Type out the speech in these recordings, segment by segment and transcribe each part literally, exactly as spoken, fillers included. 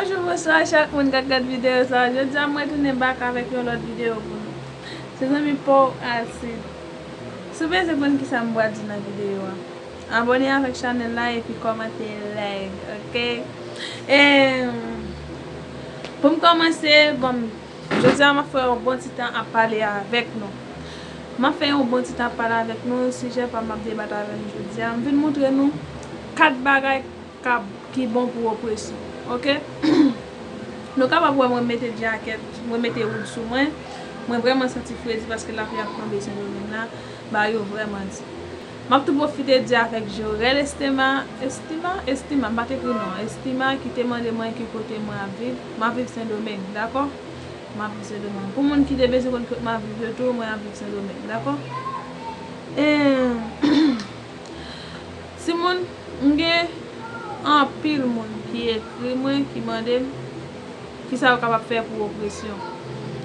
Bonjou, bonswa chak moun k ap gad videyo sa a. Jodi a mwen tounen bak avèk yon lòt videyo pou nou. Se zanmi pa w Asid. Si w bezwen konn kisa m pral di nan videyo a, abòne avèk chanèl la epi kòmante, like, oke? E pou m kòmanse, bon, jodi a m ap fè yon bon ti tan ap pale avèk nou. M ap fè yon bon ti tan ap pale avèk nou, sijè pa m ap debat avè nou jodi a. M vin montre nou kat bagay k ap, ki bon pou opresyon, oke? Nou kapab wè mwen mete djakèt, mwen mete wood sou mwen. Mwen vrèman santi fredi paske lapli ap tonbe Sendomeng la, bagay yo vrèman di. M ap tou pwofite di avèk Jorel Estima, Estima, Estima, m pa t ekri non, Estima ki te mande mwen ki kote mwen ap viv. M ap viv Sendomeng, dakò? M ap viv Sendomeng. Pou moun ki te bezwen konn kote m ap viv yo tou, mwen ap viv Sendomeng, dakò? E, timoun, m gen anpil moun ki ekri mwen, ki mande m kisa yo kapab fè pou opresyon.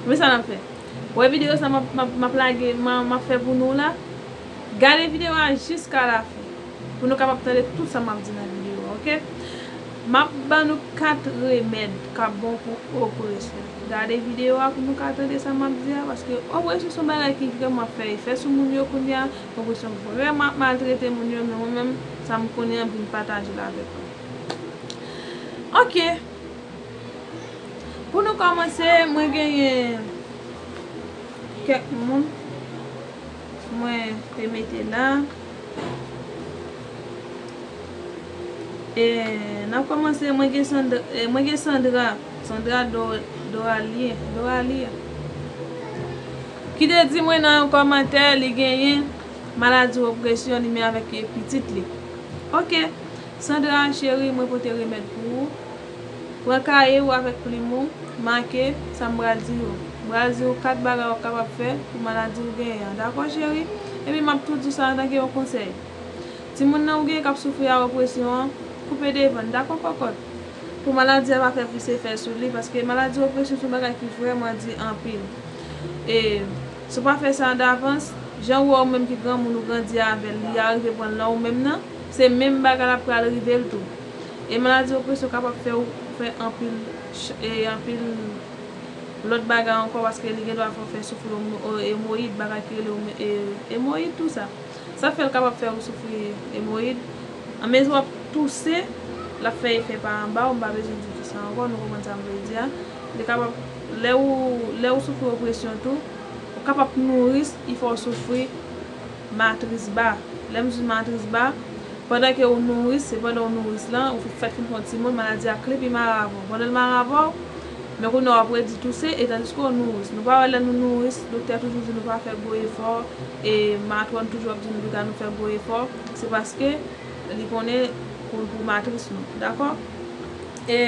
Men sa n ap fè. Wè videyo sa m ap, m ap, m ap lage, m a, m ap fè pou nou la. Gade videyo a jiska lafen pou nou kapab tande tout sa m ap di nan videyo a, oke? M ap ban nou kat remèd k ap bon pou opresyon. Gade videyo a pou nou ka tande sa m ap di a, paske opresyon se yon bagay ki vrèman ap fè efè sou moun yo kounye a. Opresyon vrèman ap maltrete moun yo, men mwen menm, sa m konnen an, m vin pataje l avèk nou. Oke. Pou nou kòmanse, mwen genyen kèk moun mwen te mete la. E, n ap kòmanse, mwen gen Sandra, e, mwen gen Sandra, Sandra Do-, Doralie, Doralie, ki te di mwen nan yon kòmantè li genyen maladi opresyon li menm avèk pitit li. Oke, Sandra cheri, mwen pote remèd pou ou. Pran kaye w avèk plim ou, make sa m pral di yo. M pral di w kat bagay w ap kapab fè pou maladi w genyen an. Dakò, cheri? Epi m ap tou di w sa antanke yon konsèy. Timoun nan ou gen k ap soufri a opresyon an, koupe devan l, dakò, kòkòt? Pou maladi a pa fè plis efè sou li, paske maladi opresyon se yon bagay ki vrèman di anpil. E si w pa fè sa davans, jan w wè ou menm ki granmoun ou grandi avè l, li arive pran l nan ou menm nan, se menm bagay la ap pral rive l tou. E maladi opresyon kapab fè w fè anpil ch-, e anpil lòt bagay ankò, paske li gen dwa fè w fè soufri omo-, o-, emoyid, bagay ki rele emo-, e, emoyid, tou sa. Sa fè l kapab fè w soufri emoyid. Anmezi w ap touse, l ap fè efè pa anba w, m pa bezwen di kisa ankò, nou konprann sa m vle di a. Li kapab, lè ou, lè ou soufri opresyon tou, ou kapab nouris, li fè w soufri matris ba. Lè m di matris ba, pandan ke ou nouris, se pandan ou nouris lan, ou fèk fin fè yon timoun, maladi a klip, li mare avè w. Pandan l mare avè w, men kounye a w ap redi touse, e tandiske w nouris. Nou pa wè lè nou nouris, doktè toujou di nou pa fè gwo efò, e matwòn toujou ap di nou piga nou fè gwo efò, se paske li konnen pou, pou matris nou, dakò? E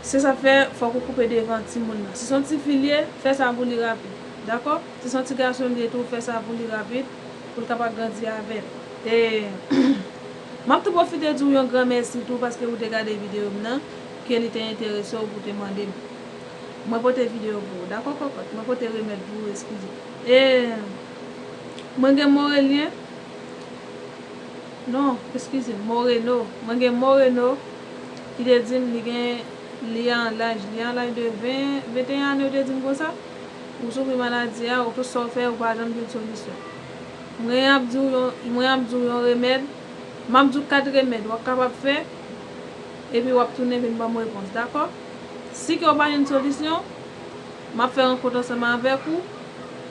se sa fè, fòk ou koupe devan timoun nan. Si se yon tifi l ye, fè sa pou li rapid, dakò? Si se yon ti gason l ye tou, fè sa pou li rapid, pou l kapab grandi avè l. E m ap tou pwofite di w yon gran mèsi tou paske ou te gade videyo m nan, ke li te enterese w pou te mande m. Mwen pote videyo pou ou, dakò, kòkòt? Mwen pote remèd pou ou, eskize. E mwen gen Morelien, non, eskize, Moreno. Mwen gen Moreno ki te di m li gen, li an laj, li an laj de ven, venteyen ane, yo te di m konsa. Ou soufri maladi a, ou tout sa w fè, ou pa janm jwenn solisyon. Mwen ap di w yon, mwen ap di w yon remèd, m ap di w kat remèd w ap kapab fè, epi w ap tounen vin ban m repons, dakò? Si ke w pa jwenn solisyon, m ap fè rankont ansanm avèk ou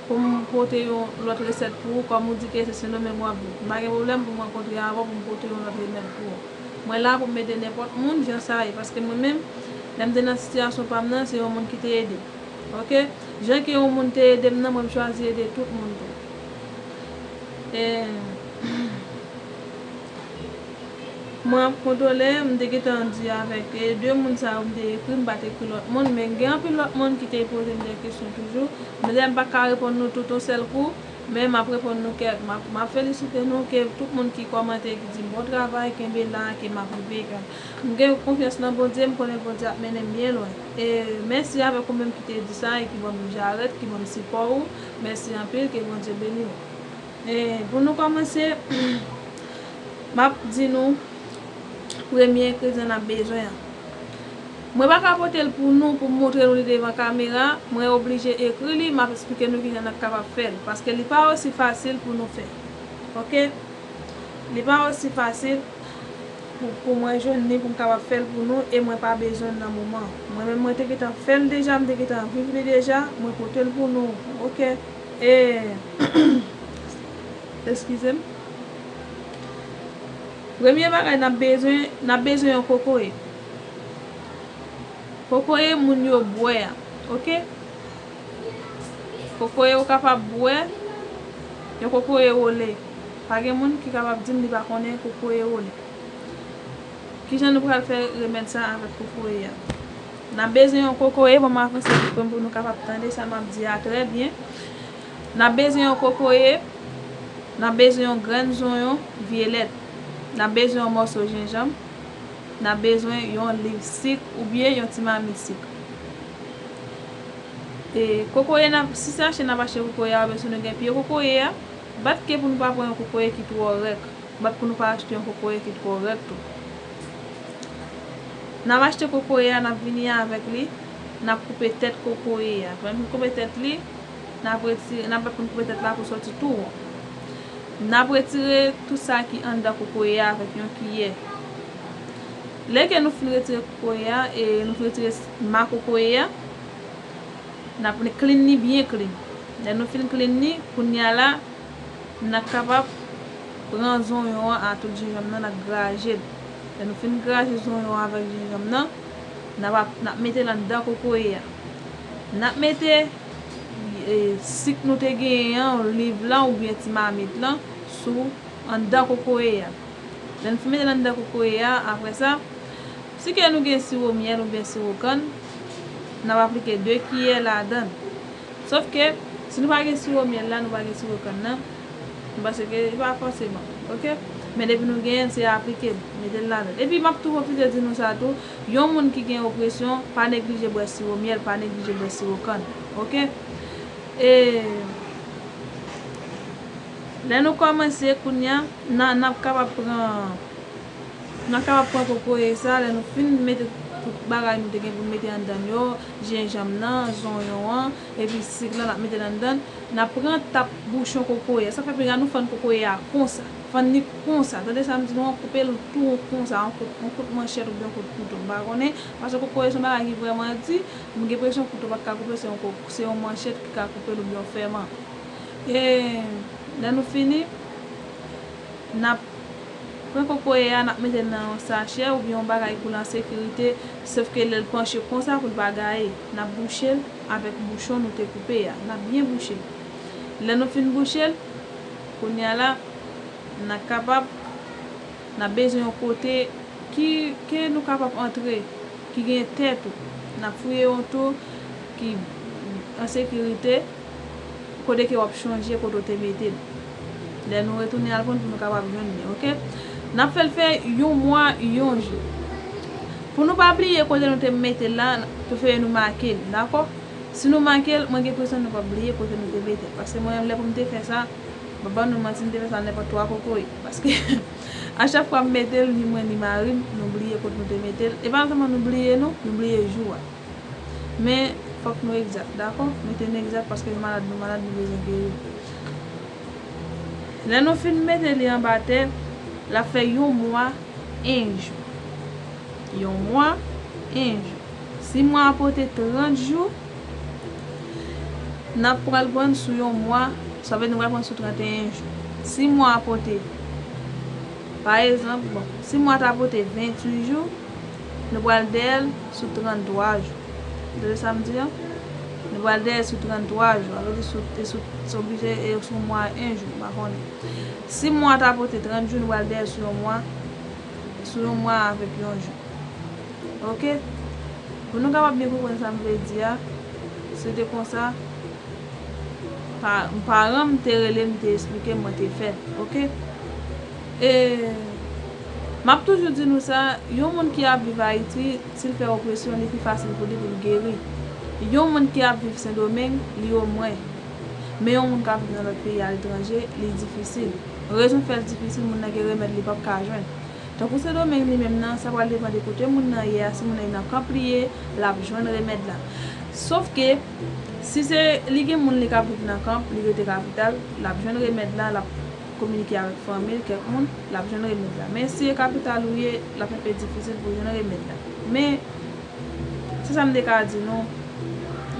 pou m pote yon lòt resèt pou ou, kòm ou di ke se Sendomeng w ap viv. M pa gen pwoblèm pou m rankontre avè w pou m pote yon lòt remèd pou ou. Mwen la pou m ede nenpòt moun, jan sa ye, paske mwen menm, lè m te nan sitiyasyon pa m nan, se yon moun ki te ede m. Oke? Jan ke yon moun te ede m nan, mwen m chwazi ede tout moun tou. E, mwen ap kontwole, m te gentan di avèk, e, de moun sa yo m te ekri, m pa t ekri lòt moun, men gen anpil lòt moun ki te poze m de kesyon toujou. Men lè m pa ka reponn nou tout yon sèl kou, men m ap reponn nou kèk. M ap, m ap felisite nou, ke tout moun ki kòmante, ki di m bon travay, kenbe la, ke m ap rive, ke m gen konfyans nan Bondye, m konnen Bondye ap mennen m byen lwen. E mèsi avèk ou menm ki te di sa e ki ban m jarèt, ki ban m sipò ou. Mèsi anpil, ke Bondye beni w. E pou nou kòmanse, m ap di nou premye engredyan n ap bezwen an. Mwen pa ka pote l pou nou, pou m montre nou li devan kamera, mwen oblije ekri li, m ap eksplike nou kijan n ap kapab fè l, paske li pa osi fasil pou nou fè. Oke? Li pa osi fasil pou, pou mwen jwenn li, pou m kapab fè l pou nou, e mwen pa bezwen l nan moman. Mwen menm, mwen te gentan fè l deja, m te gentan viv li deja, mwen pote l pou nou. Oke? E, eskize m. Premye bagay n ap bezwen, n ap bezwen yon kokoye. Kokoye moun yo bwè a, oke? Kokoye ou kapab bwè, yon kokoye wole. Pa gen moun ki kapab di m li pa konnen kokoye wole. Kijan nou pral fè remèd sa avèk kokoye a? N ap bezwen yon kokoye, ban m avanse pou, pou nou kapab tande sa m ap di a trè byen. N ap bezwen yon kokoye, n ap bezwen yon grenn zonyon vyelèt, n ap bezwen yon mòso jenjanm, n ap bezwen yon liv sik oubyen yon ti mamit sik. E kokoye n ap, si se achte n ap achte kokoye a, oubyen si nou gen pye kokoye a, bat ke pou nou pa pran yon kokoye ki twò rèk. Bat pou nou pa achte yon kokoye ki twò rèk tou. N ap achte kokoye a, n ap vini avèk li, n ap koupe tèt kokoye a. Lè n fin koupe tèt li, n ap retire, n ap bat pou n koupe tèt la pou sòti tou won. N ap retire tout sa ki anndan kokoye a avèk yon kiyè. Lè ke nou fin retire kokoye a, e nou fin retire ma kokoye a, n ap clean li byen clean. Lè nou fin clean li, kounye a la, n ap kapab pran zonyon an a tout jenjanm nan, n ap graje l. Lè nou fin graje zonyon an avèk jenjanm nan, n ap, n ap mete l anndan kokoye a. N ap mete, e, sik nou te genyen an, liv lan oubyen ti mamit lan sou anndan kokoye a. Lè n fin mete l anndan kokoye a, apre sa, si ke nou gen siwo myèl oubyen siwo kann, n ap aplike de kiyè ladan l. Sòf ke, si nou pa gen siwo myèl la, nou pa gen siwo kann nan, m panse ke li pa fòseman, oke? Men depi nou genyen l, se aplike l, mete l ladan l. Epi m ap tou pwofite di nou sa tou, yon moun ki gen opresyon, pa neglije bwè siwo myèl, pa neglije bwè siwo kann, oke? E lè nou kòmanse kounye a, n a, n ap kapab pran, n ap kapab pran kokoye sa, lè nou fin mete tout bagay nou te gen pou n mete anndan l yo, jenjanm nan, zonyon an, epi sik lan, n ap mete l anndan l, n ap pran tap bouchon kokoye a. Sa fè piga nou fann kokoye a konsa. Fann li konsa. Tande sa m di nou an, koupe l tou konsa, yon kout, yon kout manchèt oubyen yon kout kouto. M pa konnen, paske kokoye se yon bagay ki vrèman di, m gen enpresyon kouto pa t ka koupe, se yon ko-, se yon manchèt ki ka koupe l oubyen yon fèman. E lè nou fini, n ap pran kokoye a, n ap mete l nan yon sachè oubyen yon bagay pou l an sekirite, sòf ke lè l panche konsa pou l pa gaye. N ap bouche l avèk bouchon nou te koupe a. N ap byen bouche l. Lè nou fin bouche l, kounye a la, n ap kapab, n ap bezwen yon kote ki, ke nou kapab antre, ki gen tè tou. N ap fouye yon tou ki an sekirite, kote ke w ap chonje kote w te mete l. Lè nou retounen al pran l pou nou kapab jwenn li, oke? N ap fè l fè yon mwa, yon jou. Pou nou pa bliye kote nou te mete l la, prefere nou make l, dakò? Si nou make l, mwen gen enpresyon nou p ap bliye kote nou te mete l. Paske mwen menm, lè pou m te fè sa, m p ap ban nou manti, m te fè sa nenpòt twa kokoye. Paske a chak fwa m mete l, ni mwen ni mari m, nou bliye kote nou te mete l. E pa sèlman nou bliye nou, nou bliye jou a. Men, fòk nou egzak, dakò? Mete n egzak paske nou malad, nou malad, nou bezwen geri. Lè nou fin mete li anba tè, l ap fè yon mwa, en jou. Yon mwa, en jou. Si mwa a pote trant jou, n ap pral pran sou yon mwa, sa vle di nou pral pran sou trannteyen jou. Si mwa a pote, pa egzanp, bon, si mwa ta pote venntuit jou, nou pral dèyè l sou tranntwa jou. Tande sa m di an? Nou pral dèyè l sou tranntwa jou. Sa vle di sou, e sou, se oblije, e sou mwa en jou, m pa konnen. Si mwa ta pote trant jou, nou pral dèyè l sou yon mwa, sou yon mwa avèk yon jou. Oke? Pou nou kapab byen konprann sa m vle di a, se te konsa, pa, paran m te rele m, te eksplike m, mwen te fè l. Oke? E m ap toujou di nou sa, yon moun ki ap viv Ayiti, si l fè opresyon, li pi fasil pou li pou l geri. Yon moun ki ap viv Sendomeng, li omwen. Men yon moun k ap viv nan lòt peyi aletranje, li difisil. Rezon fè l difisil, moun nan gen remèd li p ap ka jwenn. Tankou Sendomeng li menm nan, sa pral depann de kote moun nan ye a, si moun nan nan Kanp li ye, l ap jwenn remèd la. Sòf ke, si se li gen moun li k ap viv nan Kanp, li rete kapital, l ap jwenn remèd la, l ap kominike avèk fanmi l, kèk moun, l ap jwenn remèd la. Men si e kapital ou ye, l ap enpe difisil pou jwenn remèd la. Men, se sa m te ka di nou,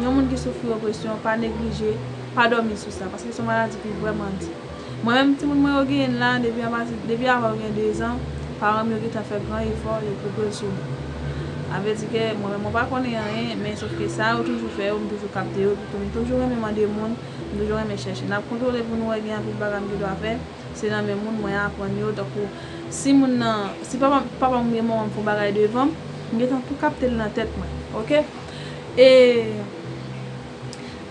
yon moun ki soufri opresyon, pa neglije, pa dòmi sou sa, paske se yon maladi ki vrèman di. Mwen menm, timoun mwen yo genyen la, depi anpase, depi avan yo gen dezan, paran m yo gentan fè gran efò, yo pokwe l sou mwen. Sa vle di ke mwen menm, mwen pa konnen anyen, men sòf ke sa yo toujou fè yo, m toujou kapte yo, epi tou m toujou renmen mande moun, m toujou renmen chèche. N ap kontwole pou nou wè gen anpil bagay m gen dwa fè, se nan men moun mwen aprann yo, tankou si moun nan, si papa, papa m oubyen manman m fè yon bagay devan m, m gentan tou kapte l nan tèt mwen, oke? E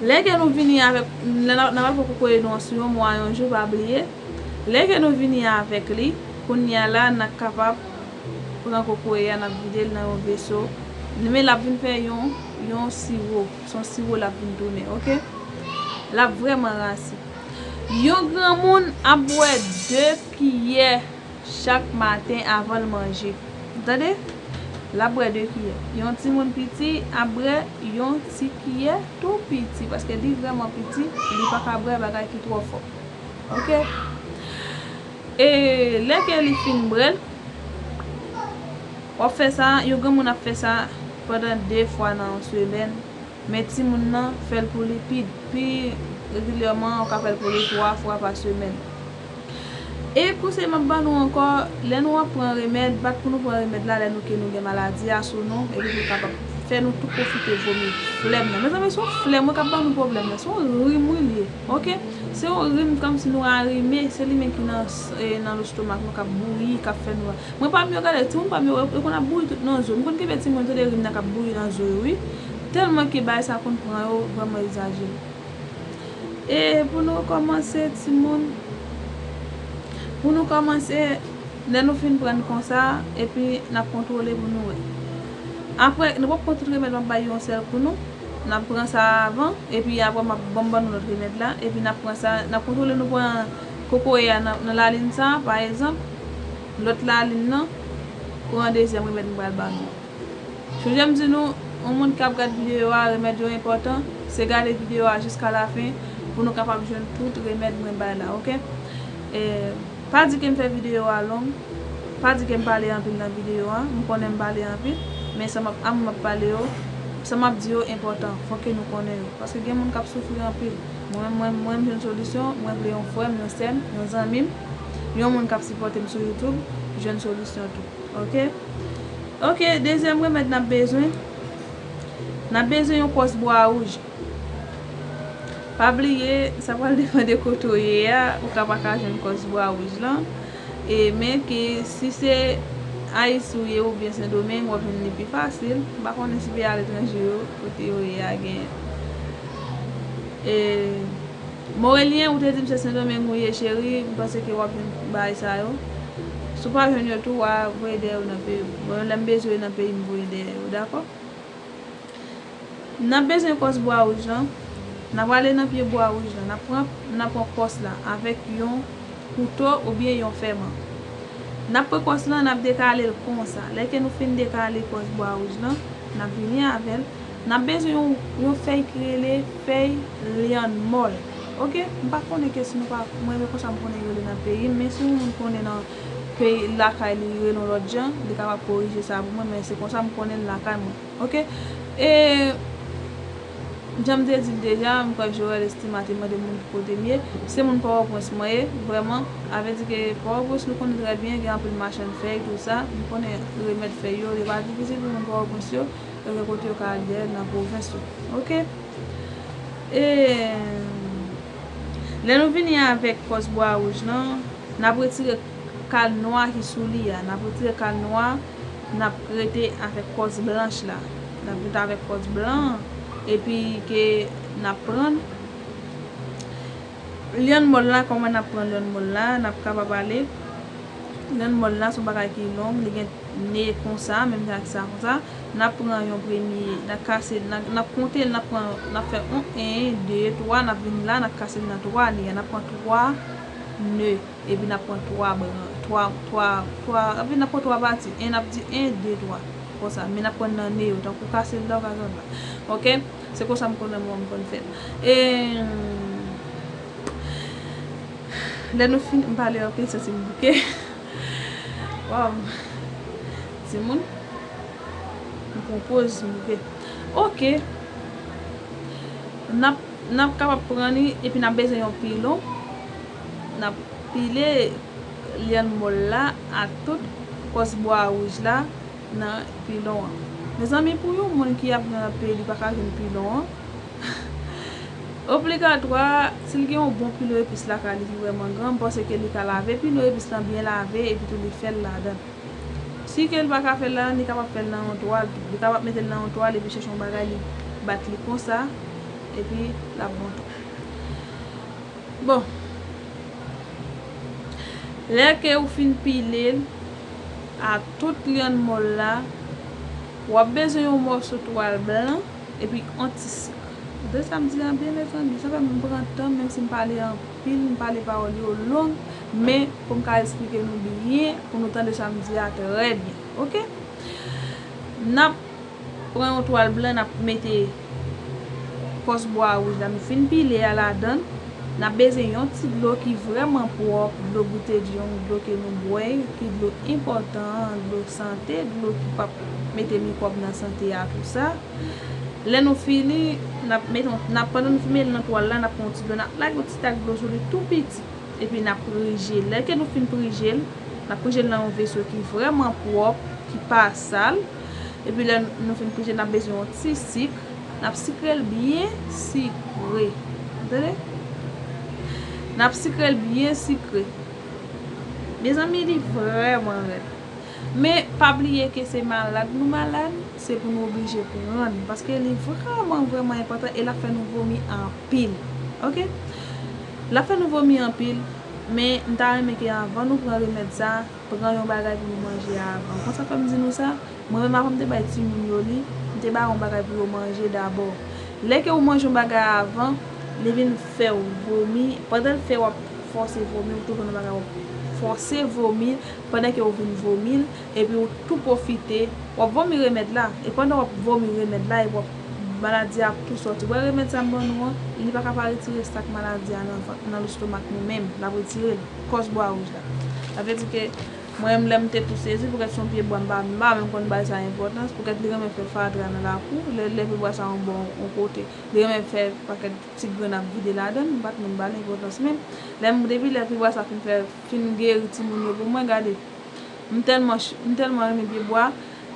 lè ke nou vini avèk, lè n a, n a pral pran kokoye nou an sou yon mwa, yon jou, pa bliye. Lè ke nou vini avèk li, kounye a la, n a kapab pran kokoye a, n ap vide l nan yon veso. Men l ap vin fè yon, yon siwo. Se yon siwo l ap vin tounen, oke? L ap vrèman rasi. Yon granmoun ap bwè de kiyè chak maten avan l manje. Tande? L ap bwè de kiyè. Yon timoun piti ap bwè yon ti kiyè tou piti, paske li vrèman piti, li pa ka bwè bagay ki twò fò. Oke? E lè ke li fin bwè l, w ap fè sa, yon granmoun ap fè sa pandan de fwa nan yon semèn. Men timoun nan, fè l pou li pi, pi regilyèman, ou ka fè l pou li twa fwa pa semèn. E konsèy m ap ban nou ankò, lè nou ap pran remèd, pa t pou nou pran remèd la lè nou ke nou gen maladi a sou nou, epi pou l kapab fè nou tou pwofite vomi. Flèm nan. Mezanmi, se yon flèm wi k ap ban nou pwoblèm nan. Se yon rim wi l ye. Oke? Se yon rim kòmsi nou arime, se li menm ki nan, e, nan lestomak nou k ap bouyi, k ap fè nou Mwen pa m yo gade, timoun pa m yo, yo konn ap bouyi tout nan zo. M konn kenbe timoun tande rim nan k ap bouyi nan zo yo, wi. Tèlman ke bagay sa konn pran yo, vrèman egzajere. E pou nou kòmanse, timoun, pou nou kòmanse, lè nou fin pran konsa, epi n ap kontwole pou nou wè. Apre, nou p ap pran tout remèd m ap bay yon sèl kou non. N ap pran sa avan, epi apre m ap, ban m ban nou lòt remèd la, epi n ap pran sa, n ap kontwole nou pran kokoye a nan, nan lalin sa, pa egzanp, lòt lalin nan, pran dezyèm remèd m pral ba nou. Sonje m di nou, yon moun k ap gad videyo a, remèd yo enpòtan, se gade videyo a jiska lafen pou nou kapab jwenn tout remèd mwen bay la, oke? E, Pa di ke m fè videyo a long, pa di ke m pale anpil nan videyo a, m konnen m pale anpil, men sa m ap, a m ap pale yo, sa m ap di yo enpòtan, fòk ke nou konnen yo, paske gen moun k ap soufri anpil. Mwen, mwen, mwen, m jwenn solisyon, mwen vle yon frè m, yon sè m, yon zanmi m, yon moun k ap sipòte m sou YouTube, jwenn solisyon tou. Oke? Oke, dezyèm remèd n ap bezwen, n ap bezwen yon kòs bwa wouj. Pa bliye, sa pral depann de kote w ye a, ou ka pa ka jwenn kòs bwa wouj lan. E, men ke si se Ayiti w ye oubyen Sendomeng, w ap jwenn li pi fasil. M pa konnen si peyi aletranje yo, kote yo ye a gen. E, Morelyen, ou te di m se Sendomeng ou ye, cheri, m panse ke w ap jwenn bagay sa yo. Si w pa jwenn yo tou, w a voye dèyè yo nan peyi w. Mwen menm, lè m bezwen yo nan peyi m, voye dèyè yo, dakò? N ap bezwen kòs bwa wouj lan. N ap ale nan pye bwa wouj lan. N ap pran, n ap pran kòs la avèk yon kouto oubyen yon fèman. N ap pran kòs lan, n ap dekale l konsa. Lè ke nou fin dekale kòs bwa wouj lan, n ap vini avè l. N ap bezwen yon, yon fèy ki rele fèy lyann mòl. Oke? M pa konnen ke si nou pa, mwen, men konsa m konnen yo rele nan peyi m, men si yon moun konnen nan peyi lakay li, li rele yon lòt jan, li kapab korije sa pou mwen, men se konsa m konnen l lakay mwen. Oke? E, jan m te di l deja, m kwè Joel Estima te mande moun ki kote m ye. Se moun Pòtoprens mwen ye, vrèman. Sa vle di ke Pòtoprens, nou konnen trè byen, gen anpil machann fèy, tou sa. M konnen remèd fèy yo, li pa difisil pou moun Pòtoprens yo, yo gen kote yo ka al dèyè nan pwovens yo. Oke? E, lè nou vini avèk kòs bwa wouj lan, n ap retire kal nwa ki sou li a. N ap retire kal nwa, n ap rete avèk kòs blanch la. N ap rete avèk kòs blan an. Epi ke n ap pran lyann mòl la, kòman n ap pran lyann mòl la, n ap kapab ale. Lyann mòl la se yon bagay ki long, li gen ne konsa, menm jan ak sa konsa. N ap pran yon premye, n ap kase, n ap, n ap konte l, n ap pran, n ap fè yon, en, de, twa, n ap vin la, n ap kase l nan twa ne, n ap pran twa ne, epi n ap pran twa branch. twa, twa, twa, anfen, n ap pran twa pati. En, n ap di en, de, twa. Konsa, men n ap pran nan ne yo, tankou kase l la, ou ka konn la. Oke? Se konsa m konnen mwen, m konn fè l. E, lè nou fin, m pale anpil, santi m bouke. Waw. Timoun, m pran poz, m bouke. Oke. N ap, n ap kapab pran li, epi n ap bezwen yon pilon. N ap pile lyann mòl la ak tout kòs bwa wouj la nan pilon an. Mezanmi, pou yon moun ki ap nan peyi, li pa ka jwenn pilon an, obligatwa, si l gen yon bon pilon epis lakay li ki vrèman gran, m panse ke li ka lave pilon epis lan byen lave, epi tou li fè l ladan. Si ke li pa ka fè l ladan, li kapab fè l nan yon twal tou. Li kapab mete l nan yon twal epi chèche yon bagay, li bat li konsa, epi l ap bon tou. Bon. Lè ke ou fin pile l ak tout lyann mòl la, w ap bezwen yon mòso twal blan epi yon ti sik. Tande sa m di a byen, mezanmi. Sa fè m pran tan, menm si m pale anpil, m pale pawòl yo long, men pou m ka esplike nou byen, pou nou tande sa m di a trè byen. Oke? N ap pran yon twal blan, n ap mete kòs bwa wouj la nou fin pile a ladan l. N ap bezwen yon ti dlo ki vrèman pwòp, dlo Goutedjong, dlo ke nou bwè, ki dlo enpòtan, dlo sante, dlo ki p ap mete mikwòb nan sante a, tou sa. Lè nou fini, n ap mete, n ap, pandan nou fin mete l nan twal la, n ap pran yon ti dlo, n ap lage yon ti tak dlo sou li tou piti. Epi n ap prije l. Lè ke nou fin prije l, n ap prije l nan yon veso ki vrèman pwòp, ki pa sal. Epi lè nou fin prije l, n ap bezwen yon ti sik. N ap sikre l byen sikre. Tande? N ap sikre l byen sikre. Mezanmi, li vrèman rèd. Men, pa bliye ke se malad nou malad, se pou nou oblije pran l, paske li vrèman, vrèman enpòtan e l ap fè nou vomi anpil. Oke? L ap fè nou vomi anpil, men m ta renmen ke anvan nou pran remèd sa, pran yon bagay pou nou manje avan. Konn sa fè m di nou sa? Mwen menm, avan m te bay timoun yo li, m te ba yo yon bagay pou yo manje dabò. Lè ke ou manje yon bagay avan, li vin fè w vomi. Pandan l fè w ap fòse vomi, ou toujou nan bagay w ap fòse vomi, pandan ke ou vin vomi l, epi ou tou pwofite, w ap vomi remèd la. E pandan w ap vomi remèd la, epi w ap, maladi a ap tou sòti. Ou wè remèd sa m ban nou an, li pa ka pa retire stak maladi a nan, nan lestomak nou menm. L ap retire l. Kòs bwa wouj la. Sa vle di ke mwen menm, lè m te tou sezi, poukèt se yon pye bwa, m pa, m pa menm konn bay sa enpòtans, poukèt li renmen fè fatra nan lakou, lè, lè pye bwa sa yon bò, yon kote, li renmen fè pakèt ti grenn ap vide ladan l, m pa t menm ba l enpòtans menm. Lè m, depi lè pye bwa sa fin fè, fin geri timoun yo pou mwen, gade, m tèlman ch-, m tèlman renmen pye bwa,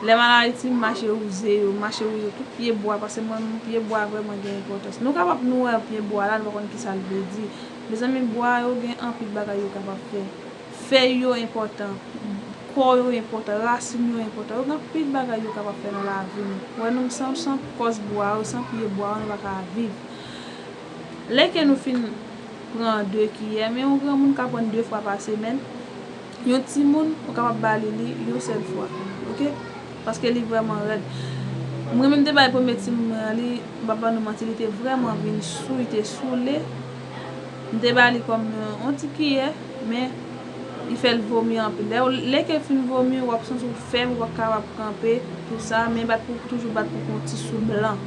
lè m al Ayiti, m mache wouze yo, m mache wouze tout pye bwa, paske mwen, pye bwa vrèman gen enpòtans. Nou kapab nou wè pye bwa la, nou pa konn kisa l vle di. Mezanmi, bwa yo gen anpil bagay yo kapab fè. Fèy yo enpòtan, kò yo enpòtan, rasin yo enpòtan. Yo gen anpil bagay yo kapab fè nan lavi nou. Wè nou san, san kòs bwa yo, san pye bwa yo, nou pa ka viv. Lè ke nou fin pran de kiyè, men yon granmoun ka pran de fwa pa semèn. Yon timoun, ou kapab ba li li yon sèl fwa. Oke? Paske li vrèman rèd. Mwen menm te bay premye timoun mwen an li, m p ap ban nou manti, li te vrèman vin sou, li te soule. M te ba li kòm yon, yon ti kiyè, men li fè l vomi anpil. Lè, lè ke l fin vomi, w ap santi w fèb, ou p ap kapab kanpe, tou sa, men bat pou, toujou bat pou pran ti sou blan.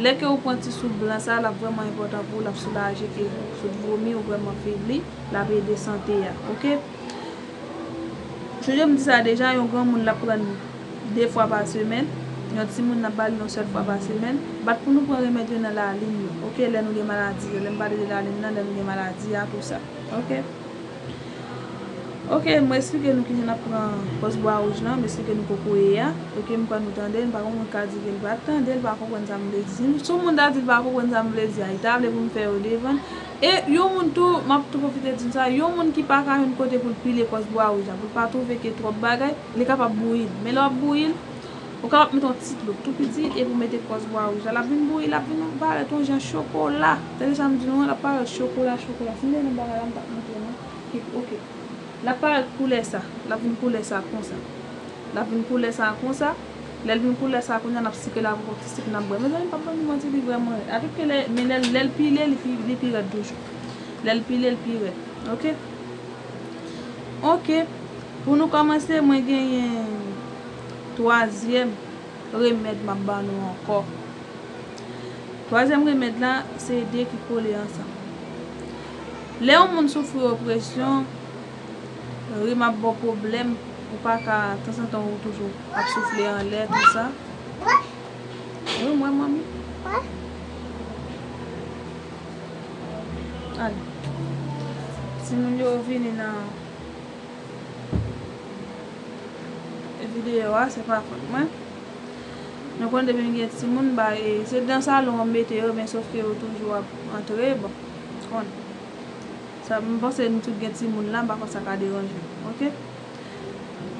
Lè ke ou pran ti sou blan sa, l ap vrèman enpòtan pou ou, l ap soulaje ke sot vomi, ou vrèman febli, l ap ede sante a, oke? Jan m di sa deja, yon granmoun l ap pran de fwa pa semèn, yon timoun n ap ba li yon sèl fwa pa semèn. Bat pou nou pran remèd yo nan lalin yo, oke, lè nou gen maladi yo, lè m pale de lalin nan, lè nou gen maladi a, tou sa, oke. Oke, m esplike nou kijan n ap pran kòs bwa wouj lan, m esplike nou kòkoye a, oke, m kwè nou tande l, m pa konprann, ka di ke l pa t tande, l pa konprann sa m vle di. Si yon moun ta di l pa konprann sa m vle di a, li ta vle pou m fè yo defann. E yon moun tou, m ap tou pwofite di n sa, yon moun ki pa ka jwenn kote pou l pile kòs bwa wouj la, pou l pa twouve ke twòp bagay, li kapab bouyi l. Men lè w ap bouyi l, ou kapab mete yon ti dlo tou piti epi w mete kòs bwa wouj la. L ap vin bouyi, l ap vin parèt yon jan chokola. Tande sa m di nou an, l ap parèt chokola, chokola. Si m te nan bagay la, m t ap montre nou. Oke. L ap parèt koulè sa. L ap vin koulè sa konsa. L ap vin koulè sa konsa. Lè l vin koulè sa kounye a, n ap sikre l avèk yon ti sik, n ap bwè. Mezanmi, m p ap ban nou manti, li vrèman rèd. Avèk ke lè, men lè, lè l pile, li pi, li pi rèd toujou. Lè l pile, l pi rèd. Oke? Oke. Pou nou kòmanse, mwen genyen twazyèm remèd m ap ban nou ankò. Twazyèm remèd la, se de ki kole ansanm. Lè yon moun soufri opresyon, rim ap ba w pwoblèm, ou pa ka, tanzantan ou toujou ap soufle anlè, tou sa. Wi, mwen, manmi. Ale. Timoun yo vini nan videyo a, se pa fòt mwen. Nou konn depi m gen timoun, ba, e, se nan salon an m mete yo, men sòf ke yo toujou ap antre, bon, konn. Sa, m panse nou tout gen timoun la, m pa kwè sa ka deranje, oke?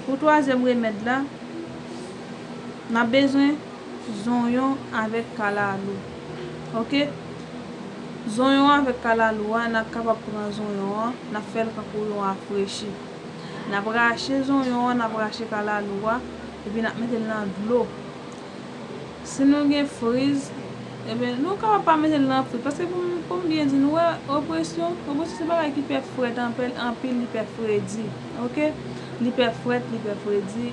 Pou twazyèm remèd la, n ap bezwen zonyon avèk kalalou, oke? Zonyon avèk kalalou a, n ap kapab pran zonyon an, n ap fè l kankou yon afrechi. N ap rache zonyon an, n ap rache kalalou a, epi n ap mete l nan dlo. Si nou gen friz, ebyen, nou kapab pa mete l nan friz, paske pou m, pou m byen di nou, wè, opresyon, opresyon se bagay ki pè frèt anpil, anpil, li pè fredi, oke? Li pè frèt, li pè fredi,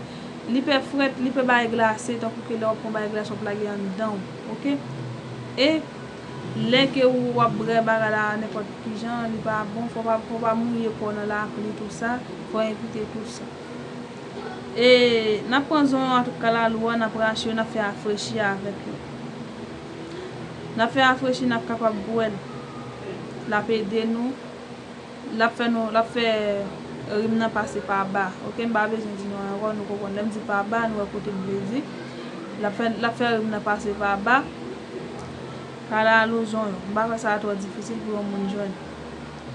li pè frèt, li pè bagay glase, tankou ke lè w ap pran bagay glase w ap lage anndan w, oke? E lè ke ou ap bwè bagay la nenpòt ki jan, li pa bon, fò w pa, fò w pa mouye kò w nan lapli, tou sa, fò w evite tou sa. E n ap pran zonyon an, tout kalalou an, n ap rache yo, n ap fè afrechi avèk yo. N ap fè afrechi, n ap kapab bwè l. L ap ede nou. L ap fè nou, l ap fè rim nan pase pa ba. Oke, m pa bezwen di nou ankò, nou konprann. Lè m di pa ba, nou wè kote m vle di. L ap fè, l ap fè rim nan pase pa ba. Kalalou zonyon. M pa kwè sa twò difisil pou yon moun jwenn.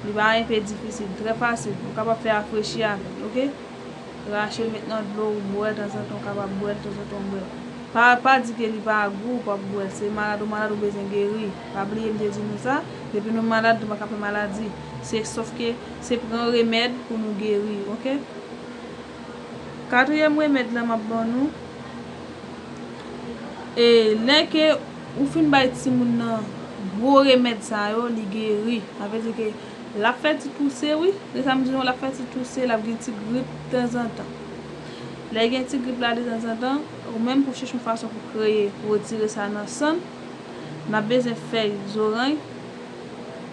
Li pa enpe difisil, trè fasil. Ou kapab fè afrechi avè l, oke? Rache l, met nan dlo, ou bwè, tanzantan ou kapab bwè l, tanzantan ou bwè l. Pa, pa di ke li pa gou, ou p ap bwè l. Se malad ou malad, ou bezwen geri. Pa bliye m te di nou sa, depi nou malad, nou pa ka fè maladi. Se sòf ke se pran remèd pou nou geri, oke? Katriyèm remèd la m ap ban nou. E lè ke ou fin bay timoun nan gwo remèd sa yo, li geri. Sa vle di ke l ap fè ti touse, wi. Se sa m di nou, l ap fè ti touse, l ap gen ti grip tanzantan. Lè gen ti grip la de tanzantan, ou menm pou chèche yon fason pou kreye, pou retire sa nan san l, n ap bezwen fèy zoranj,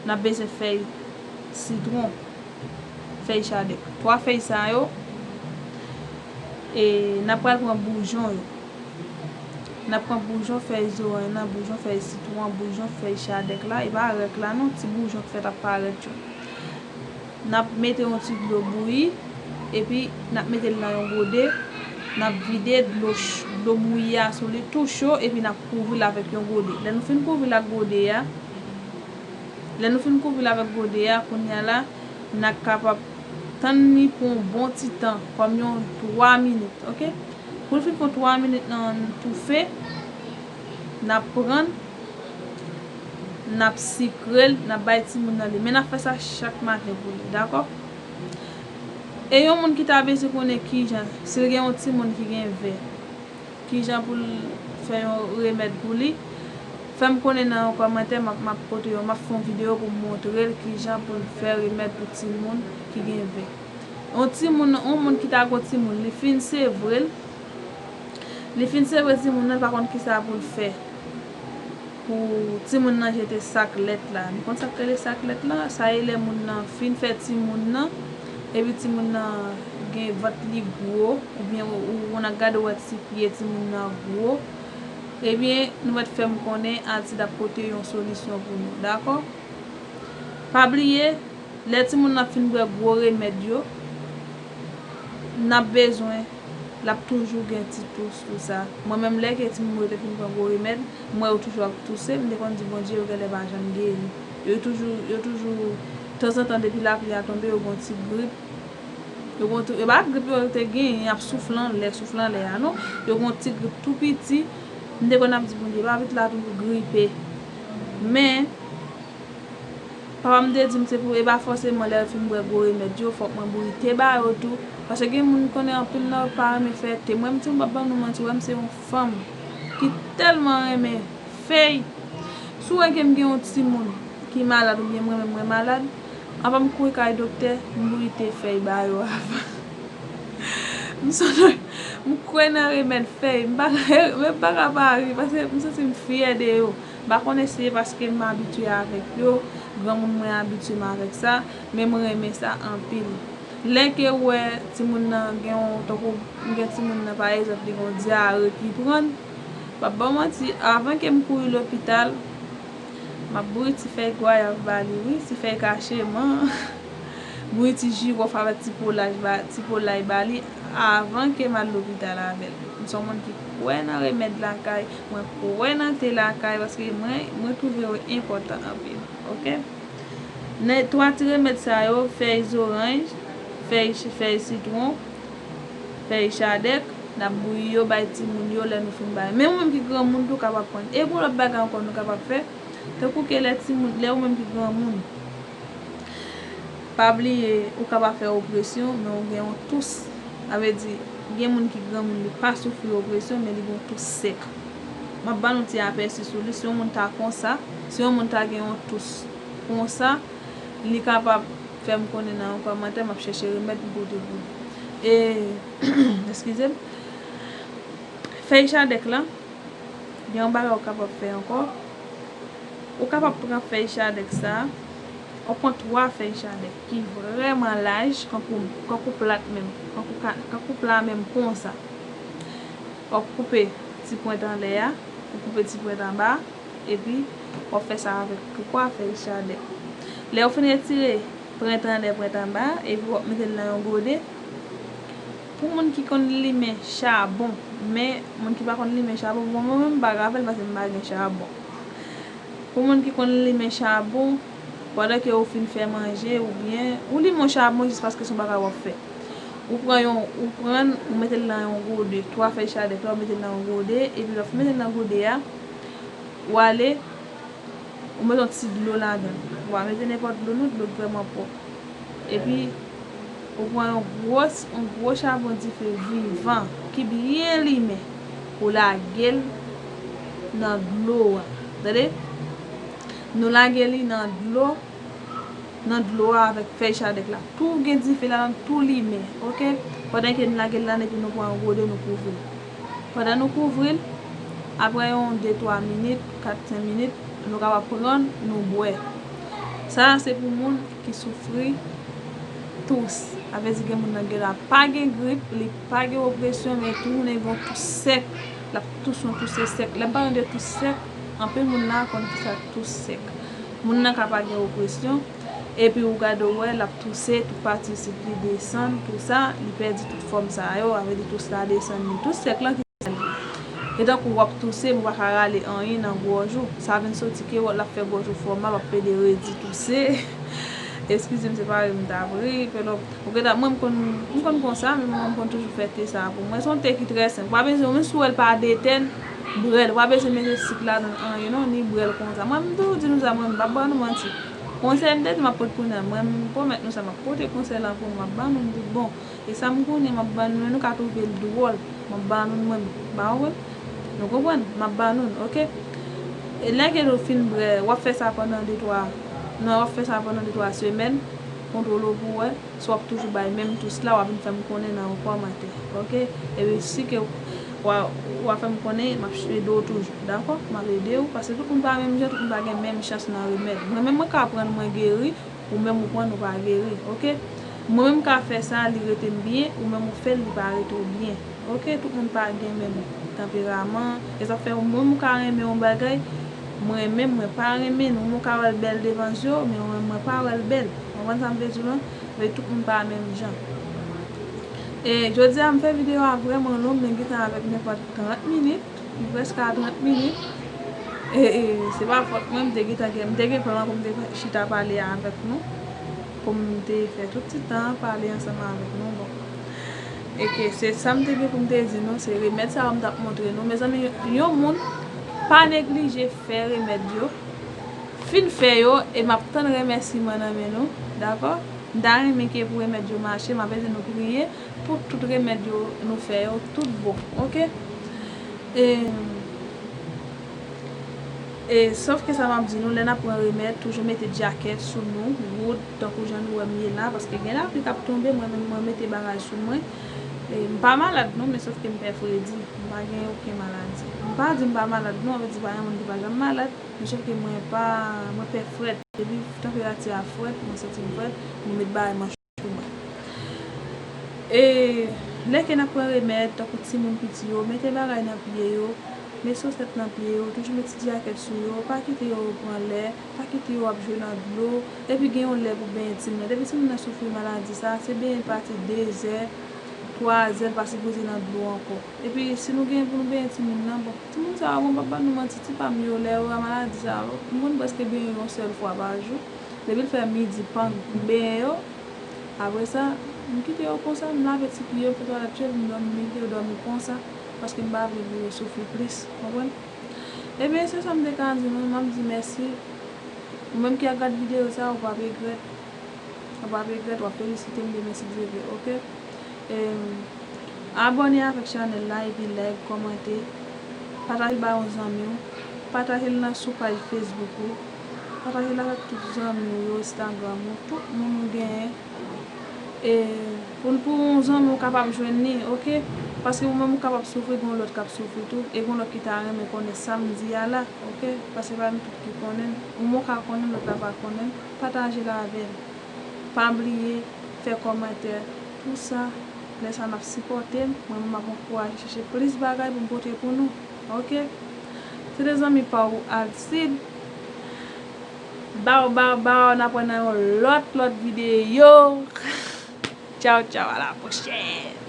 n ap bezwen fèy sitwon, fèy chadèk. Twa fèy sa yo, e n ap pral pran boujon yo. N ap pran boujon fèy zoranj nan, boujon fèy sitwon, boujon fèy chadèk la, e pa rèk la non, ti boujon k fèt ap parèt yo. N ap mete yon ti dlo bouyi, epi n ap mete l nan yon gode, n ap vide dlo ch-, dlo bouyi a sou li tou cho, epi n ap kouvri l avèk yon gode. Lè nou fin kouvri l ak gode a, lè nou fin kouvri l avèk gode a, kounye a la, n ap kapab tann li pou yon bon ti tan, kòm yon twa minit, oke? Pou l fin fè twa minit nan toufe, n ap pran l, n ap sikre l, n ap bay timoun nan li. Men n ap fè sa chak maten pou li, dakò? E yon moun ki ta bezwen konnen kijan, si l gen yon timoun ki gen vè, kijan pou l fè yon remèd pou li, fè m konnen nan yon kòmantè, m ap, m ap pote yon, m ap fè yon videyo pou m montre l kijan pou l fè remèd pou timoun ki gen vè. Yon timoun, yon moun ki ta gon timoun, li fin sevre l. Li fin sevre timoun nan, li pa konn kisa pou l fè. Pou timoun nan jete sak lèt la. Nou konn sa k rele sak lèt la? Sa e lè moun nan fin fè timoun nan, epi timoun nan gen vant li gwo, oubyen ou, ou, ou nan gade w wè ti pye timoun nan gwo. Ebyen, nou mèt fè m konnen, Altid ap pote yon solisyon pou nou, dakò? Pa bliye, lè timoun nan fin bwè gwo remèd yo, n ap bezwen, l ap toujou gen ti tous, tou sa. Mwen menm, lè ke timoun mwen yo te fin pran gwo remèd, m wè yo toujou ap touse, m te konn di Bondye, yo genlè pa janm geri. Yo toujou, yo toujou, tanzantan, depi lapli a tonbe, yo gon ti grip. Yo gon ti, yo pa grip yo te genyen, y ap soufle anlè, soufle anlè a, non. Yo gon ti grip tou piti. M te konn ap di Bondye, pa vit la toujou gripe. Men, papa m te di m se pou, e pa fòseman lè yo fin bwè gwo remèd yo, fòk mwen bouyi te ba yo tou. Paske gen moun konnen anpil nan yo pa renmen fè te. Mwen menm, si m p ap ban nou manti, wè m se yon fanm ki tèlman renmen fèy. Si w wè ke m gen yon timoun ki malad oubyen mwen menm mwen malad, anvan m kouri kay doktè, m bouyi te fèy ba yo avan. M sonje, m kwè nan remèd fèy. M pa ka, m pa ka pa ri, paske m santi m fyè de yo. M pa konnen si se paske m abitye avèk yo, granmoun mwen abitye m avèk sa, men m renmen sa anpil. Lè ke w wè timoun nan gen yon, tankou m gen timoun nan, pa egzanp, li gen yon dyare ki pran l, m p ap ba w manti, avan ke m kouri lopital, m ap bouyi ti fèy gwayav ba li, wi, ti fèy kacheman, bouyi ti jiwòf avèk ti polaj ba, ti polay ba li, avan ke m al lopital avè l. M se yon moun ki kwè nan remèd lakay, mwen kwè nan te lakay, paske mwen, mwen twouve yo enpòtan anpil, oke? Nan twa ti remèd sa yo, fèy zoranj, fèy, fèy sitwon, fèy chadèk, n ap bouyi yo, bay timoun yo lè nou fin bay. Men ou menm ki granmoun tou kapab pran. E gon lòt bagay ankò nou kapab fè, tankou ke lè timoun, lè ou menm ki granmoun, pa bliye, ou kapab fè opresyon, men ou gen yon tous. Sa vle di, gen moun ki granmoun, li pa soufri opresyon, men li gen yon tous sèk. M ap ba nou ti apèsi sou li. Si yon moun ta konsa, si yon moun ta gen yon tous konsa, li kapab fè m konnen nan yon kòmantè, m ap chèche remèd m pote pou li. E, eskize m. Fèy chadèk la, gen yon bagay ou kapab fè ankò. Ou kapab pran fèy chadèk sa a, ou pran twa fèy chadèk ki vrèman laj, kankou, kankou plat menm, kankou ka, kankou pla menm konsa. W ap koupe ti pwent anlè a, ou koupe ti pwent anba a, epi w ap fè sa avèk twa fèy chadèk. Lè w fin retire pwent anlè, pwent anba a, epi w ap mete l nan yon gode. Pou moun ki konn limen chabon, men moun ki pa konn limen chabon, bon, mwen menm m pa ka fè l paske m pa gen chabon. Pou moun ki konn limen chabon, pandan ke ou fin fè manje oubyen ou limen yon chabon jis paske se yon bagay w ap fè. Ou pran yon, ou pran, ou mete l nan yon gode, twa fèy chadèk la, ou mete l nan yon gode, epi lè w fin mete l nan gode a, ou ale, ou mete yon ti dlo ladan l. Ou pa mete nenpòt dlo non, dlo k vrèman pwòp. Epi, ou pran yon gwo, yon gwo chabon dife vivan ki byen limen, ou lage l nan dlo a. Tande? Nou lage li nan dlo, nan dlo a avèk fèy chadèk la. Tou gen dife ladan, tou limen, oke? Pandan ke n lage l la, epi nou pran yon gode, nou kouvri l. Pandan nou kouvri l, apre yon de twa minit, kat senk minit, nou kapab pran l, nou bwè. Sa a se pou moun ki soufri tous. Sa vle di gen moun nan gen la pa gen grip, li pa gen opresyon, men tounen gen yon tous sèk, l ap tous yon tous sèk. Lè m pale de tous sèk, anpil moun la konn kisa k tous sèk. Moun nan ka pa gen opresyon, epi ou gade w wè l ap touse, tout pati isit li desann, tou sa, li pèdi tout fòm sa yo, sa vle di tous la desann li. Tous sèk lan ki E tankou w ap touse, men w pa ka rale anyen nan gòj ou. Sa vin soti ke w, l ap fè gòj ou fè w mal, w ap plede redi touse. Eskize m, se pa ri m t ap ri. Pèlò, ou gentan, mwen, m konn, m konn konsa, men mwen, m konn toujou fè te sa a pou mwen. Se yon te ki trè senp. Ou pa bezwen, menm si w wè l pa detèn, bwè l. Ou pa bezwen mete sik ladan l, anyen non, ni bwè l konsa. Mwen, m toujou di nou sa, mwen, m p ap ba nou manti. Konsèy m te di m ap pote pou nou, mwen, m pwomèt nou sa, m ap pote konsèy la pou nou, m ap ba nou l tout bon. E sa m konnen m ap ban nou, men nou ka twouve l dwòl. M ap ban nou l mwen menm. Ba ou konprann? M ap ban nou l, oke? E lè ke nou fin bwè, w ap fè sa pandan de twa, non, w ap fè sa pandan de twa semèn, kontwole w pou w wè si w ap toujou bay menm tous la, w ap vin fè m konnen nan yon kòmantè, oke? Epi si ke w a, w a fè m konnen, m ap ede w toujou, dakò? M ap ede w, paske tout moun pa menm jan, tout moun pa gen menm chans nan remèd. Mwen menm, mwen ka pran l, mwen geri, ou menm ou pran l ou pa geri, oke? Mwen menm m ka fè sa, li rete m byen, ou menm ou fè l, li pa rete w byen, oke? Tout moun pa gen menm tanperaman, e sa fè ou menm ou ka renmen yon bagay, mwen menm mwen pa renmen l, ou menm ou ka wè l bèl devan zye w, men mwen menm mwen pa wè l bèl. Ou konprann sa m vle di w lan? Men tout moun pa menm jan. E jodi a m fè videyo a vrèman long, men gentan avèk nenpòt trant minit. Li prèske a trant minit. E, e, se pa fòt mwen, m te gentan gen, m te gen plan pou m te chita pale avèk nou. Pou m te fè tout ti tan an pale ansanm avèk nou. Bon. E ke se sa m te gen pou m te di nou, se remèd sa yo m t ap montre nou. Mezanmi, yon moun pa neglije fè remèd yo. Fin fè yo, e m ap tann remèsiman nan men nou. Dakò? M ta renmen ke pou remèd yo mache, m ap ede nou priye. Pou tout remèd yo nou fè yo, tout bon, oke? E, e, sòf ke sa m ap di nou, lè n ap pran remèd, toujou mete djakèt sou nou, wood, tankou jan nou wè m ye la, paske gen lapli k ap tonbe, mwen menm, mwen mete bagay sou mwen. E, m pa malad non, men sòf ke m pè fredi. M pa gen okenn maladi. M pa di m pa malad non, anvèdi pa gen moun ki pa janm malad, men sòf ke mwen pa, mwen pè frèt. Depi tanperati a frèt, mwen santi m frèt, mwen met bagay manch sou mwen. E lè ke n ap pran remèd, tankou timoun piti yo, mete bagay nan pye yo, met sosèt nan pye yo, toujou met ti djakèt sou yo, pa kite yo pran lè, pa kite yo ap jwe nan dlo, epi gen yon lè pou benyen timoun nan. Depi timoun nan soufri maladi sa, se benyen pati dezè, twazè, l pa sipoze nan dlo ankò. Epi si nou gen pou nou benyen timoun nan, bon, timoun sa yo, bon, m p ap ba nou manti, ti pa m yo, lè yo a maladi sa yo, m konn prèske benyen yon sèl fwa pa jou. Depi l fè midi, pank, m benyen yo. Apre sa, m kite yo konsa, m lave ti pye yo, m fè twalèt yo, m dòmi, m kite yo dòmi konsa, paske m pa vle pou yo soufri plis, konprann? Ebyen, se sa m te ka di nou, m ap di mèsi. Ou menm ki ap gad videyo sa, ou p ap regrèt. Ou p ap regrèt, w ap felisite m demen si Dye vle, oke? Em, abòne avèk chanèl la, epi like, kòmante, pataje l ba yon zanmi w, pataje l nan sou paj Facebook ou, pataje l avèk tout zanmi w yo, Instagram ou, tout moun ou genyen. E pou, pou yon zanmi w kapab jwenn li, oke? Paske ou menm ou kapab soufri, gen yon lòt k ap soufri tou, e gen yon lòt ki ta renmen konnen sa m di a la, oke? Paske pa nou tout ki konnen l. Ou menm ou ka konnen l, lòt la pa konnen l. Pataje l avè l. Pa bliye fè kòmantè. Pou sa, lè sa n ap sipòte m, mwen menm m ap ankouraje chèche plis bagay pou m pote pou nou. Oke? Se te zanmi pa w Alcide. Baw, baw, baw, n ap wè nan yon lòt, lòt videyo. Tchaw, tchaw, a la pwochèn.